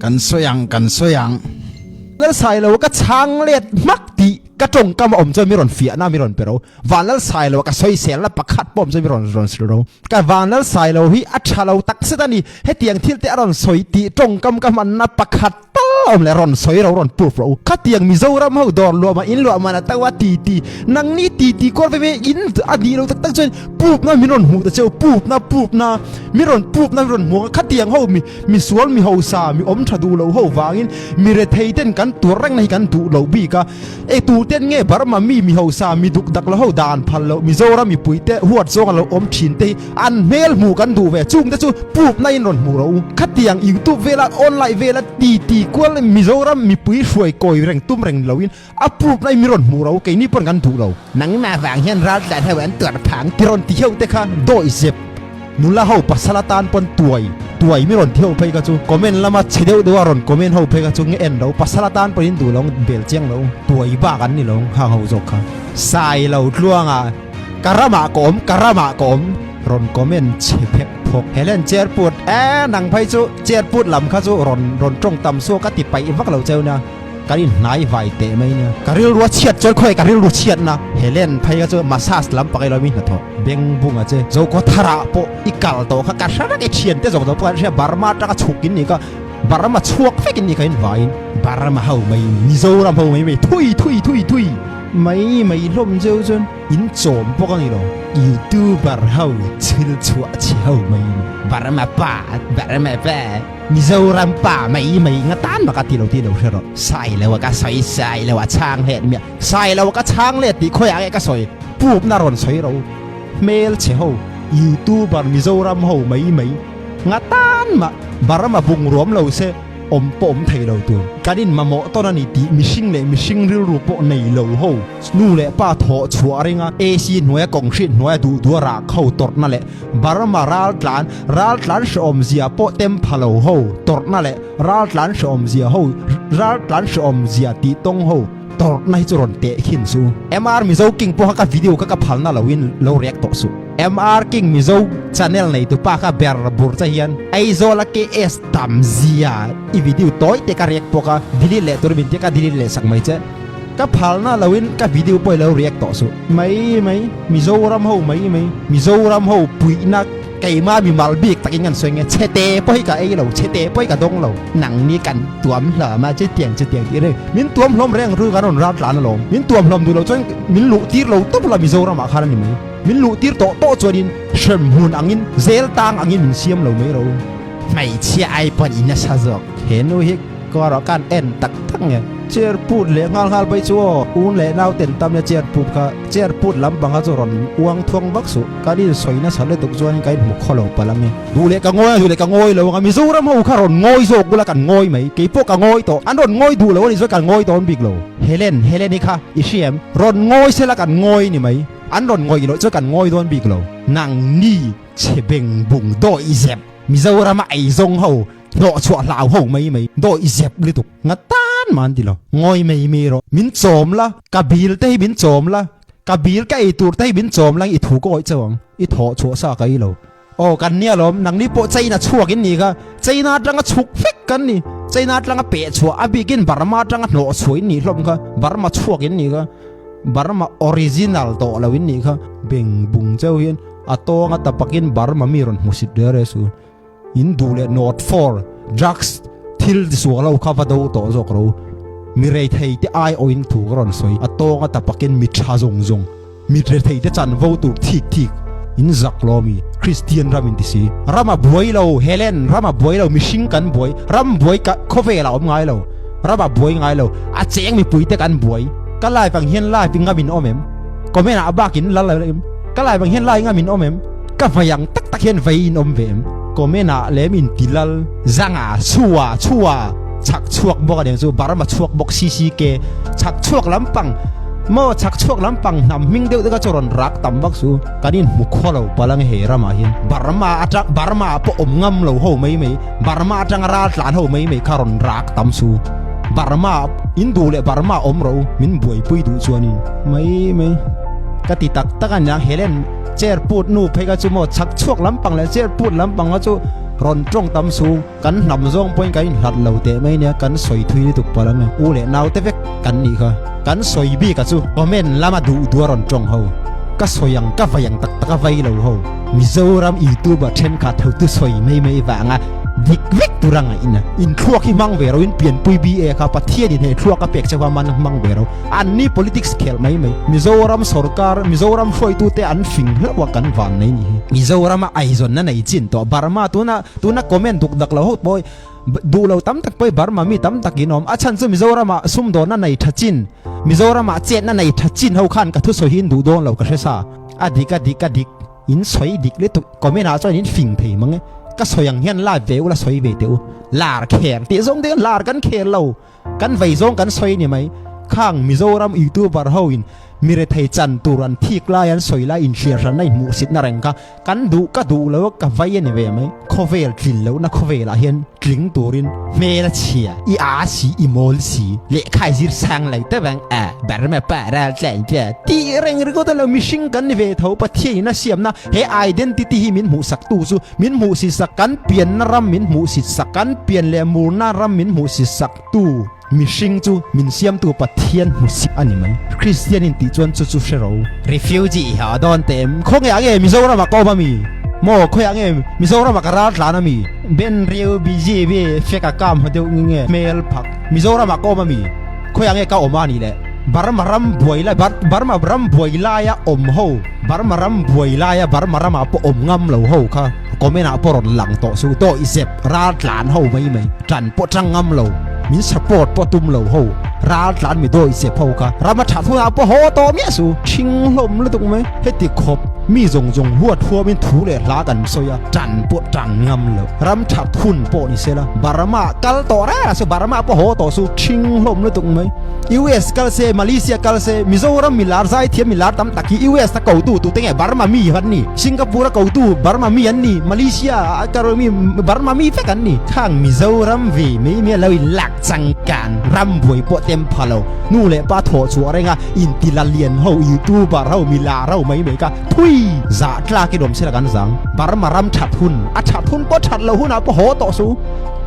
Kan sawi ang, kan sawi ang. Lalsailo ka chhang let hmak tih ka tawngkam a awm chuan mi rawn fiahna mi rawn pe ro. Vanlalsailo ka sawiselna pakhat pawh awm chuan mi rawn rawn hrilh ro. Ka Vanlalsailo hi a tha lo takzet a ni. Hetiang thil te a rawn sawi tih tawngkam ka hmanna pakhat tal a awm leh rawn sawi ro rawn proof ro. Khatiang Mizoram ho dawr luahmah in luah man a to a ti ti nangni ti ti kual ve ve in a nih lo tak tak chuan proof na min rawn hmuh ta che u proof na proof na min rawn proof na min rawn hmuh ang a khatiang ho mi Misual, mi hausa, mi awm tha duh lo ho vangin mi rethei ten kan tuar reng na hi kan duh lo bik a. E tu ten nge Burma mi, mi hausa, mi duk dak lo ho dan phal loh Mizoram mipui te huat zawng a lo awm thin te hi an hmel hmuh kan duh ve. Chung te chu proof na in rawn hmuh rawh u. Khatiang youtube vela online vela ti ti kual Mizoram mipui hruai kawi reng tum reng ni lo in a proof na in mi rawn hmuh rawh u. Keini pawn kan duh lo. Nangmah vang hian ral tlan ho an tuar phang ti rawn ti heuh te kha dawi zep. Nula ho pasal atan pawn tuai tuai mi rawn ti ho phei kha chu comment lama chhe deuh deuh a rawn comment ho phei kha chu nge en lo pasal atan pawn in duh lo bel chiang lo tuai bak an ni lo hang ho zawk kha. Sai lo tluanga ka ramah ka awm ka ramah ka awm rawn comment chhe phek phawk. Helen chair put e nang phei chu chair put lam kha chu rawn rawn tawng tam suak a ti paih vak lo cheu nia. Kan inhnai vai teh mai nia. Ka rilru a chhiat chuan khawi ka rilru chhiat na. Helen phei kha chu massage lam pakei lo mi hnathawh beng bung a che. Zokhaw tharah pawh i kal tawh kha ka hre vek i thian te zawk zawk pawh an hria Burma atanga chhuk in ni kha Burma chhuak vek in ni kha in vaiin Burma ho mai Mizoram ho mai mai thui thui thui thui mai mai hlawm zeuh chuan in chawm bawk a ni lo. Youtuber ho thil chhuah chhe ho mai in Burma pa Burma pa. Mizoram pa mai mai nga tan bak a ti lo ti lo hre rawh. Sai lo a ka sawi sai lo a chhang let miah. Sai lo a ka chhang let tih khawiah nge ka sawi. Pup na rawn sawi ro. Hmel chhe ho youtuber Mizoram ho mai mai nga tan mah Burma bungruam lo se awm pawh awm thei lo tur. Kan in mamawh tawn a ni tih mihring leh mihring rilru pawh nei lo ho nu leh pa thawh chhuah ringa AC hnuaia kawng hrit hnuaia duh duh a rah kho tawrhna leh Burma raltlan, raltlan hrehawmzia pawh tem pha lo ho tawrhna leh raltlan hrehawmzia ho, raltlan hrehawmzia tih tawng ho tawrhna hi chu rawn teh khin su. MR Mizo King pawh kha ka video kha ka phalna loin lo react tawh suh. MR King Mizo channel nei tupa kha ber bur che hian Aizawl a KS tam zia i video tawi te ka react pawh kha delete leh tur min tia ka delete leh sak mai che. Ka phalna loin ka video pawh i lo react tawh suh. Mai mai, Mizoram ho mai mai, Mizoram ho puihna keima mimal bik takin kan sawi nge, chhete pawh hi ka ei lo, chhete pawh hi ka dawng lo, nangni kan tuam hlawm a, chutiang chutiang tih reng, min tuam hlawm reng ru kan rawn ral tlan alawm, min tuam hlawm duh loh chuan min luh tir lo tawp la Mizoram ah khan a ni mai, min luh tir tawh tawh chuanin hrem hmun angin zel tang angin min siam lo mai ro. Hmeichhia ai pawn i nasa zawk he nu hi. Kawrah khan en tak tak nge. Chair put leh nghal nghal pai chu aw. Un leh nau ten tam nia chair put kha. Chair put lampang kha chu rawn uang thuang vak suh. Kan in sawi nasa lutuk chuanin ka inhmu khaw lo palh ang e. Duh leh ka ngawi a, duh leh ka ngawi lo ang a. Mizoram ho kha rawn ngawi zawk ula kan ngawi mai. Kei pawh ka ngawi tawh. An rawn ngawi duh lo a nih chuan kan ngawi dawn bik lo. Helen, Helen i kha i hria em? Rawn ngawi sela kan ngawi ni mai. An rawn ngawi loh chuan kan ngawi dawn bik lo. Nangni chhe beng bung dawi zep. Mizorama eizawng ho Hnawh chhuah hlau ho mai mai dawi zep lutuk nga tan man ti lo. Ngawi mai mai rawh. Min chawm la, ka bil te hi min chawm la, ka bil ka ei tur te hi min chawm la i thu ka awih chauh ang. I thawh chhuah sa ka ei lo. Aw kan nia lawm, nangni pawh China chhuak in ni kha. China atanga chhuk vek kan ni. China atanga peh chhuah a bikin Burma atanga hnawh chhuah in nih hlawm kha. Burma chhuak in ni kha. Burma original tawh lo in nih kha. Beng bung cheu hian a tawnga tapakin Burma mi rawn hmu sit rere su. In duh leh North for drugs thil ti suak lo kha va do tawh zawk ro. Mi reithei te ai awin thu ka rawn sawi. A tawng a tapakin mi tha zawng zawng, mi rethei te chanvo tur thik thik in zak lo mi Christian ram in ti si. Ram a buai lo Helen, ram a buai lo mihring kan buai, ram buai ka khawvel a awm ngai lo, ram a buai ngai lo, a cheng mipui te kan buai. Ka live ang hian live i ngam in awm em? Comment ah bak in lal em? Ka live ang hian live i ngam in awm em? Ka vei ang tak tak hian vei in awm ve em? Comment ah lem in ti lal. Zanga chhua chhua chhak chhuak bawk a niang chu Burma chhuak bawk CCK chhak chhuak lampang maw chhak chhuak lampang hnam hming deuh deuh kha chu rawn rak tam vak su kan in hmu khaw lo palh ang he ramah hian Burma atang Burma ah pawh awm ngam lo ho mai mai Burma atanga ral tlan ho mai mai kha rawn rak tam su Burma in duh leh Burma awm rawh u min buaipui duh chuanin mai mai ka ti tak tak a niang Helen. Chair put nu phei kha chu maw chhak chhuak lampang leh chair put lampang kha chu Rawn tawng tam su, kan hnam zawng pawhin kan inhlat lo teh mai nia, kan sawi thui lutuk palh ang e. U leh naute vek kan nih kha. Kan sawi bik a chu comment lama duh duh a rawn tawng ho. Ka sawi ang ka vai ang tak tak a vai lo ho. Mizoram youtuber thenkhat ho tu sawi mai mai vanga dik vek tur a ngaihna. Inthluak hi hmang ve ro in pianpui BA kha Pathian in he thluak a pek chauh a man hmang ve ro. Anni politics khelh mai mai. Mizoram sorkar, Mizoram hruaitute an fing hlauh a kan van nei ni hi. Mizoram a eizawnna nei chin tawh Burma tuna tuna comment duk dak lo ho pawh duh lo tam tak pawh Burma mi tam tak in awm. A chhan chu Mizoram ah sumdawnna nei tha chin, Mizoram ah chetna nei tha chin ho khan ka thusawi hi in duh dawn lo ka hre sa. A dik a dik a dik. In sawi dik lutuk comment ah chuan in fing thei mang e. Ka sawi ang hian live ve ula sawi ve teh u. Lar kher tih zawng te lar kan kher lo. Kan vei zawng kan sawi ni mai. Khang Mizoram youtuber ho in mi rethei chan tur an thik lai an sawi lai in hriar hran na in hmuhsit na reng kha kan duh ka duh lo a ka vai a ni ve mai. Khawvel tlin loh na khawvel ah hian tling turin hmel a chhia i aa si i mawl si lehkha i zir sang lo te vang a Burma pa ral tlan tia tih reng ringawt a lo mihring kan ni ve tho Pathian in a siamna he identity hi min hmuhsak tu chu Min hmuhsit sak kan pianna ram min hmuhsit sak kan pian leh murna ram min hmuhsit sak tu mihring chu min siamtu Pathian hmuhsit a ni mai. Kristian in tih chuan chu chu hre ro. Refugee i ha dawn teh em? Khawnge ah nge Mizoram ah ka awm a mi? Maw khawiah nge Mizoram ah ka ral tlan a mi? Ben riu BGB fek a kam haw deuh nge nge hmel phak Mizoram ah ka awm a mi? Khawiah nge ka awm a nih le? Burma ram buai lai Burma ram buai laia awm ho Burma ram buai laia Burma ramah pawh awm ngam lo ho kha comment ah pawh rawn lang tawh su tawh i zep ral tlan ho mai mai tan pawh tang ngam lo min support pawh tum lo ho ral tlan mi dawi zep ho kha rama that hunah pawh haw tawh miah su thing hlawm lutuk mai heti khawp mi zawng zawng huat huamin thu leh hla kan sawi a tan pawh tan ngam lo ram that hun pawh ni sela Burma kal tawh reng a su Burma pawh haw tawh su thing hlawm lutuk mai. US kal se, Malaysia kal se, Mizoram mi lar zaithiam mi lar tam tak hi US a kotu tute nge Burma mi an ni, Singapore a kotu Burma mi an ni, Malaysia a kar mi Burma mi vek an ni. Khang Mizoram ve mai mai a lo in lak changkan ram buai pawh tem pha lo, nu leh pa thawh chhuah reng a inti la lian ho youtuber ho mi lar ho mai mai kha thui zah tlak in awm sela kan zang. Burma ram that hun a that hun pawh that loh hunah pawh haw tawh su,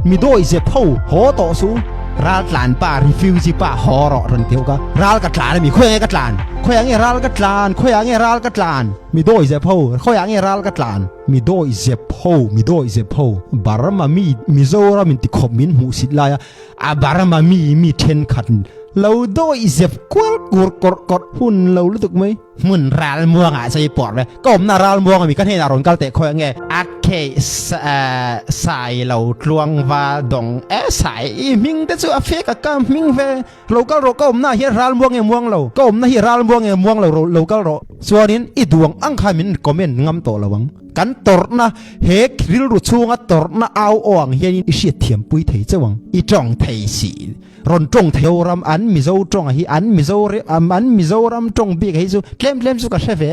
mi dawi zep ho haw tawh su. Ral tlan pa refugee pa haw rawh rawn ti ka ral ka tlan ami khawiah nge ka tlan khawiah nge ral ka tlan khawiah nge ral ka tlan mi dawi zep ho khawiah nge ral ka tlan mi dawi zep ho mi dawi zep ho Burma mi Mizoram in ti khawp min hmuh sit lai a a Burma mi mi thenkhat lo dawi zep kual kur kawrh kawrh hun lo lutuk mai. Hmun ral muangah chuan i pawr ve. Ka awmna ral muang ami ka hnenah rawn kal teh khawi ange. A case sai lo tluang va dawng e sai i hming te chu a fek a ka hming ve. Lo kal rawh ka awmna hian ral muang nge muang lo. Ka awmna hi ral muang nge muang lo lo kal rawh. Chuanin i duang ang khan min comment ngam tawh lo ang. Kan tawrhna he rilru chhunga tawrhna au aw ang hianin i hriatthiam pui thei chauh ang. I tawng thei si. Rawn tawng thei ram an Mizo tawng hi an Mizo an Mizoram tawng bik hi chu tlem tlem chu ka hre ve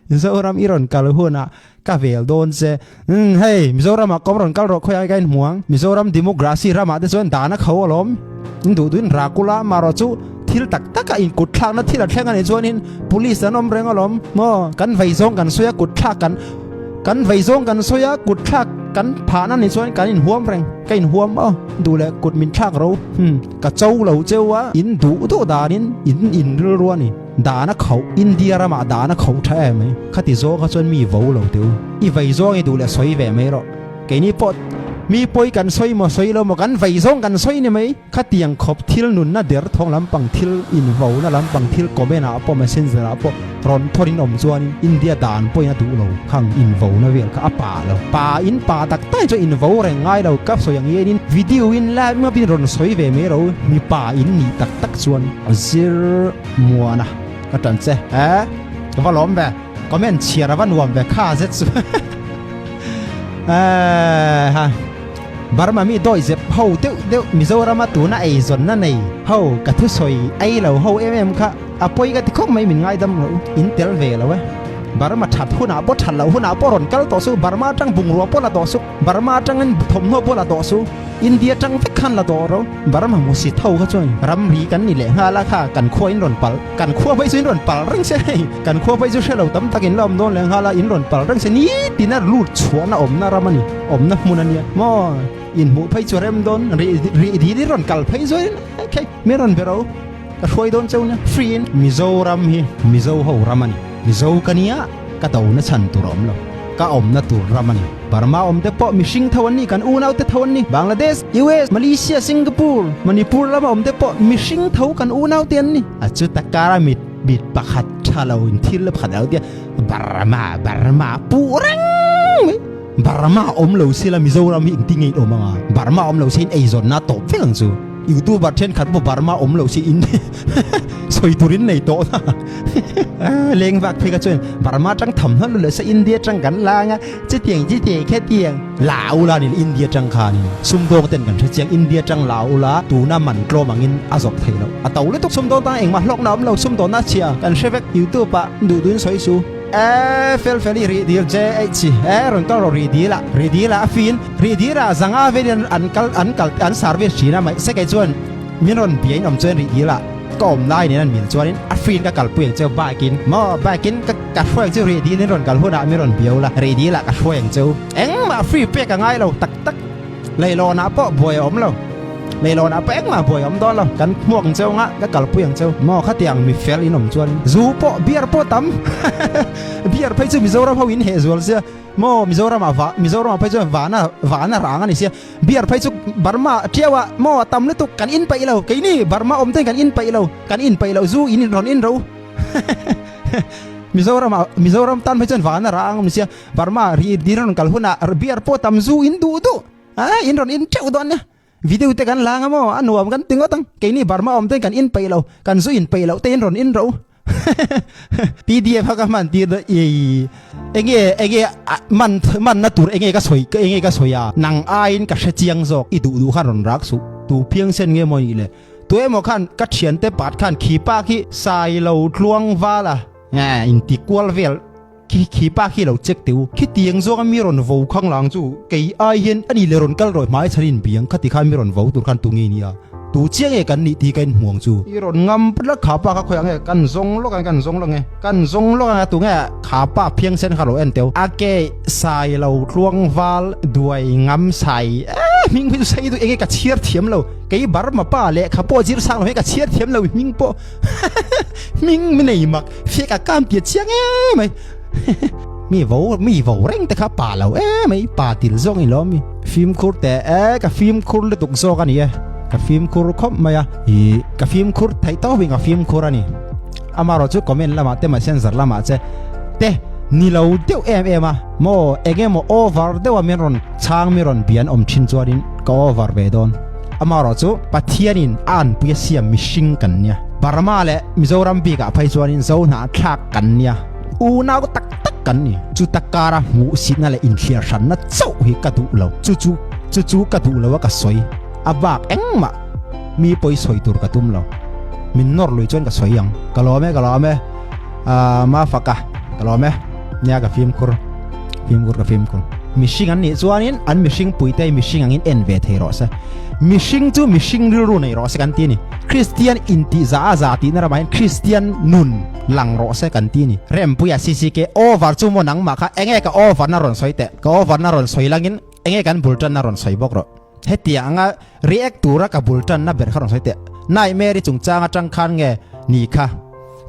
Mizoram i rawn kal hunah ka vel dawn che umm hei Mizoram ah kawm rawn kal rawh khawiah ka inhmu ang Mizoram democracy ramah te chuan dan a kho alawm in duh duhin rakula marawh chu thil tak tak a in kut thlakna thil a thleng a nih chuanin police an awm reng alawm maw kan vei zawng kan sawi a kut thlak kan Kan vei zawng kan sawi a, kut thlak kan phahna ni chuan kan inhuam reng, ka inhuam aw, duh leh kut min thlak ro, hmm, ka cho lo cheu a, in duh duh danin in inrilru a ni, dan a khauh, India ramah dan a khauh tha em mai, khati zawng kha chuan mi vo lo teu, i vei zawng i duh leh sawi ve mai rawh, keini pawh mi pawi kan sawi maw sawi lo maw kan vei zawng kan sawi ni mai. Khatiang khawp thil nunna der thawng lampang thil invauna lampang thil comment ah pawh messenger ah pawh rawn thawr in awm chuanin India dan pawhin a duh lo khang invauna vel kha a pa lo. Pa in pa tak tak chuan invo reng ngai lo ka sawi ang hianin video in live ngap in rawn sawi ve mai ro mipa in nih tak tak chuan zir muana ka tan che eh ka va lawm ve comment chhiar a va nuam ve kha zet chu eh ha. Burma mi dawi zep ho deuh deuh Mizorama tuna eizawnna nei ho ka thusawi ei lo ho em em kha a pawi ka ti khawp mai min ngaidam lo in tel ve lo e. Burma that hunah pawh that loh hunah pawh rawn kal tawh suh, Burma atang bungrua pawh la tawh suh, Burma atangin thawmhnaw pawh la tawh suh, India atang vek khan la tawh ro. Burma hmusit ho kha chuan ramri kan ni leh nghal a kha kan khua in rawn pal, kan khua phei chu in rawn pal reng se hei, kan khua phei chu hre lo tam tak in la awm dawn leh nghal a, in rawn pal reng se nitin a lut chhuahna awmna ram a ni, awmna hmun a nia maw, inhmuh phei chu a rem dawn, rih rih dil in rawn kal phei zuai in min rawn be ro. Ka hruai dawn cheu nia, free in. Mizoram hi Mizo ho ram a ni. Mizo ka nia, ka do na chhan tur a awm lo. Ka awmna tur ram a ni. Burma awm te pawh mihring tho an ni, kan unau te tho an ni. Bangladesh, US, Malaysia, Singapore, Manipur lama awm te pawh mihring tho kan unau te an ni. A chuta kara mit mit pakhat tha lo in thil pakhat a lo tia, Burma, Burma puh reng mai. Burma awm lo sila Mizoram hi engtin nge in awm anga? Burma awm lo se in eizawnna tawp vek ang chu. Youtuber thenkhat pawh Burma awm lo si in sawi tur in nei tawh na. Leng vak phei kha chuan Burma atang tham hna lu leh sa India atang kan la anga chutiang chutiang khetiang la ula ni India atang khanin sumdawng ten kan hre chiang India atang la ula tuna man tlawm angin a zawrh thei lo. A to lutuk sumdawng tang engmah hlawkna awm lo sumdawnna chhia kan hre vek youtube ah duh duhin sawi su. E fel fel i rih dil che eih chi e rawn kal rawh rih dil ah rih dil ah a fin rih dil ah zanga vel in an kal an kal an service thin a mai se kei chuan min rawn bia in awm chuan rih dil ah ka awm lai nen an mil chuan in a fin ka kalpui ang cheu bike in maw bike in ka ka hruai ang cheu rih dil in rawn kal hun ah min rawn biau la rih dil ah ka hruai ang cheu engmah free pek a ngai lo tak tak. Leilawn ah pawh buai a awm lo. Leilawn ah pawh engmah buai a awm dawn lo. Kan hmuak ang cheu nga, ka kalpui ang cheu. Maw khatiang mi fel in awm chuan zu pawh beer pawh tam. Beer phei chu Mizoram ho in heh zual sia. Maw Mizoram ah va Mizoram ah phei chuan vana vana rang a ni sia. Beer phei chu Burma tiau ah maw a tam lutuk kan in paih lo. Keini Burma awm ten kan in paih lo. Kan in paih lo zu in rawn in ro. Mizoram ah Mizoram tan phei chuan vana rang a ni sia. Burma ri din rawn kal hunah beer pawh tam zu in duh duh a in rawn in teuh dawn nia video te kan la anga maw a nuam kan ti ngawt ang keini Burma awm ten kan in peih lo kan zu in peih loh te in rawn in ro pdf kha ka hman tir dawn ei enge enge man man na tur enge ka sawi enge ka sawi a nang aiin ka hre chiang zawk i duh duh khan rawn rak suh tu phiangsen nge maw nih le tu emaw khan ka thiante pat khan khipa khi sai lo tluang val a inti kual vel Khi khi pa khi lo check teh u. Khitiang zawng a mi rawn vo khang lang chu kei ai hian a ni le rawn kal rawih hmai chhan in biang khati khan mi rawn vo tur khan tu nge nia tu chiang nge kan nih tih ka in hmuang chu. I rawn ngam plat kha pa kha khawi ang nge kan zawng lawk ang kan zawng lawk nge kan zawng lawk ang a tu nge kha pa phiang sen kha lo en teh u. A ke sai lo tluang val duai ngam sai eh hming phei chu sei duh enge ka chhiar thiam lo kei Burma pa lehkha pawh zir sang lo hi ka chhiar thiam lo hming pawh hming mi nei mak. Fek a kam tia chiang em mai. Mi vo mi vo reng te kha pa lo em mai pa til zawk ni lo mi. Fimkhur teh e ka fimkhur lutuk zawk a ni e. Ka fimkhur khawp mai a. I ka fimkhur theih tawp in ka fimkhur a ni. Amarawh chu comment lamah te messenger lamah che te ni lo deuh em em a maw eng emaw over deuh a min rawn chhang mi rawn bian awm thin chuanin ka over ve dawn. Amarawh chu Pathianin a anpui a siam mihring kan nia. Burma leh Mizoram bikah phei chuanin Zo hnahthlak kan nia. Unau tak tak kan ni. Chuta kara hmuhsitna leh inthliar hranna chauh hi ka duh lo. Chu chu chu chu ka duh lo a ka sawi. A bak engmah mi pawi sawi tur ka tum lo. Min nawr lui chuan ka sawi ang. Ka lawm e ka lawm e. Aaa Mafaka ka lawm e. Nia ka fimkhur. Fimkhur ka fimkhur. Mihring an nih chuanin an mihring puite hi mihring angin en ve thei rawh se. Mihring chu mihring rilru nei rawh se kan ti a ni. Kristian intih za a za tihna ramah hian Kristian nun lang rawh se kan ti a ni. Rempuia CCK over chu maw nangmah kha enge ka over na rawn sawi teh. Ka over na rawn sawi langin enge kan bul tanna rawn sawi bawk rawh. Hetiang anga react tura ka bul tanna ber kha rawn sawi teh. Nightmare-i chungchang atang khan nge ni kha?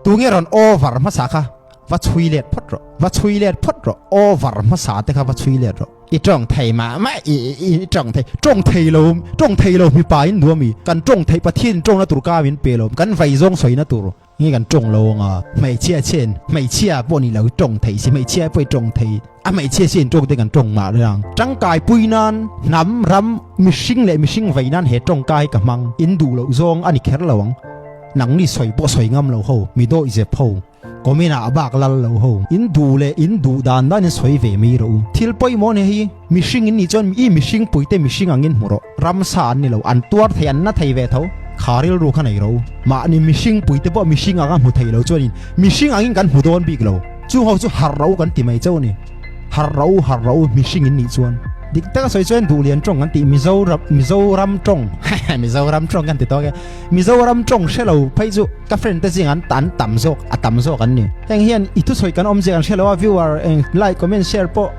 Tunge rawn over hmasa kha? Va chhui let phawt rawh, va chhui let phawt rawh, over hmasa te kha va chhui let rawh. I tawng thei mah mah i i tawng thei, tawng thei lo, tawng thei lo mipa in duh ami, kan tawng theih Pathian in tawngna tur ka min pe lo, kan vai zawng sawina tur nge kan tawng lo anga, hmeichhia chen, hmeichhia pawh ni lo i tawng thei si, hmeichhia pawh i tawng thei, a hmeichhia si in tawng te kan tawng mah reng ang. Tangkai pui nan, hnam, ram, mihring leh mihring vai nan he tawngka hi ka hmang, in duh loh zawng a ni kher lo ang. Nangni sawi pawh sawi ngam lo ho, mi dawih zep ho, comment ah bak lal lo ho, in duh leh in duh dan dan in sawi ve mai rawh u. Thil pawimawh nia hi, mihring in nih chuan i mihring puite mihring angin hmu rawh, ramsa an ni lo, an tuar thei an na thei ve tho, kha rilru kha nei rawh u. Mahni mihring puite pawh mihring anga hmu thei lo chuanin mihring angin kan hmu dawn bik lo. Chung ho chu harh ro kan ti mai chauh a ni. Harh ro, harh ro mihring in nih chuan. Dik taka sawi chuan Duhlian tawng kan tih Mizoram, Mizoram tawng, Mizoram tawng kan ti tawk e. Mizoram tawng hre lo phei chu ka friend te zing an an tam zawk, a tam zawk an ni. Heng hian i thusawi kan awmzia kan hre lo a, viewer eng like, comment, share pawh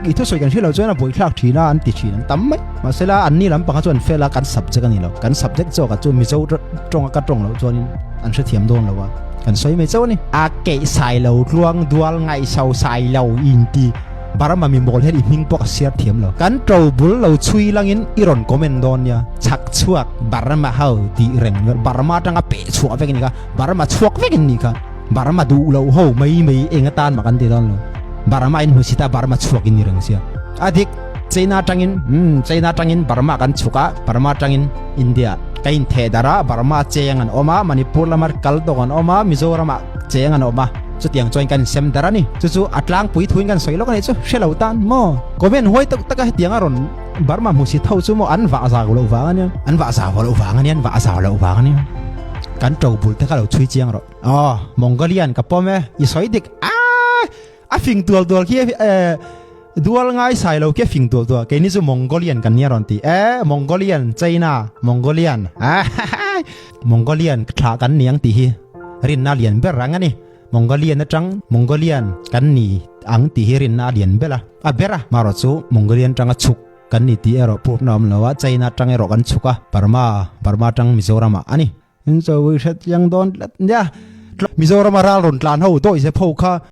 i thusawi kan hre lo chuan a buaithlak thin a an ti thin an tam mai. Mahsela anni lampang kha chu an fel a, kan subject a ni lo. Kan subject zawk ah chu Mizo tawng a ka tawng loh chuanin an hrethiam dawn lo a, kan sawi mai chauh a ni. A keih sai lo tluang dual ngaihso sai lo inti Burma mi mawl hian i hming pawh ka siar thiam lo. Kan to bul lo chhui langin i rawn comment dawn nia. Chhak chhuak Burma ho tih reng ringawt Burma atanga peh chhuah vek a ni kha. Burma chhuak vek in nih kha. Burma duh loh ho mai mai eng atan mah kan ti dawn lo. Burma in hmusit a Burma chhuak in ni reng sia. A dik China atangin umm China atangin Burma kan chhuk a Burma atangin India ka intheh darh a Burma cheng an awm a Manipur lama kal tawk an awm a Mizoram ah cheng an awm a chutiang chuan kan insem darh a ni chu chu a tlangpui thuin kan sawi lawk a nih chu hre lo tan maw comment huai tak taka hetiang a rawn Burma hmusit ho chu maw an vah zau loh vang a nia an vah zau loh vang a nia an vah zau loh vang a nia kan to bul te kha lo chhui chiang rawh aw Mongolian ka pawm e i sawi dik a A fing tual tual khi eh dual ngai sai lo khi a fing tual tual keini chu Mongolian kan nia rawn ti eh Mongolian China Mongolian Mongolian thlah kan ni ang tih hi rinna lian ber ang a ni Mongolian atang Mongolian kan ni ang tih hi rinna a lian ber a a ber a marawh chu Mongolian atanga chhuk kan ni tih erawh purna awm lo a China atang erawh kan chhuk a Burma Burma atang Mizoram ah a ni. In chawi hret chiang dawn tlat nia. Mizoram a ral rawn tlan ho dawi zep ho kha.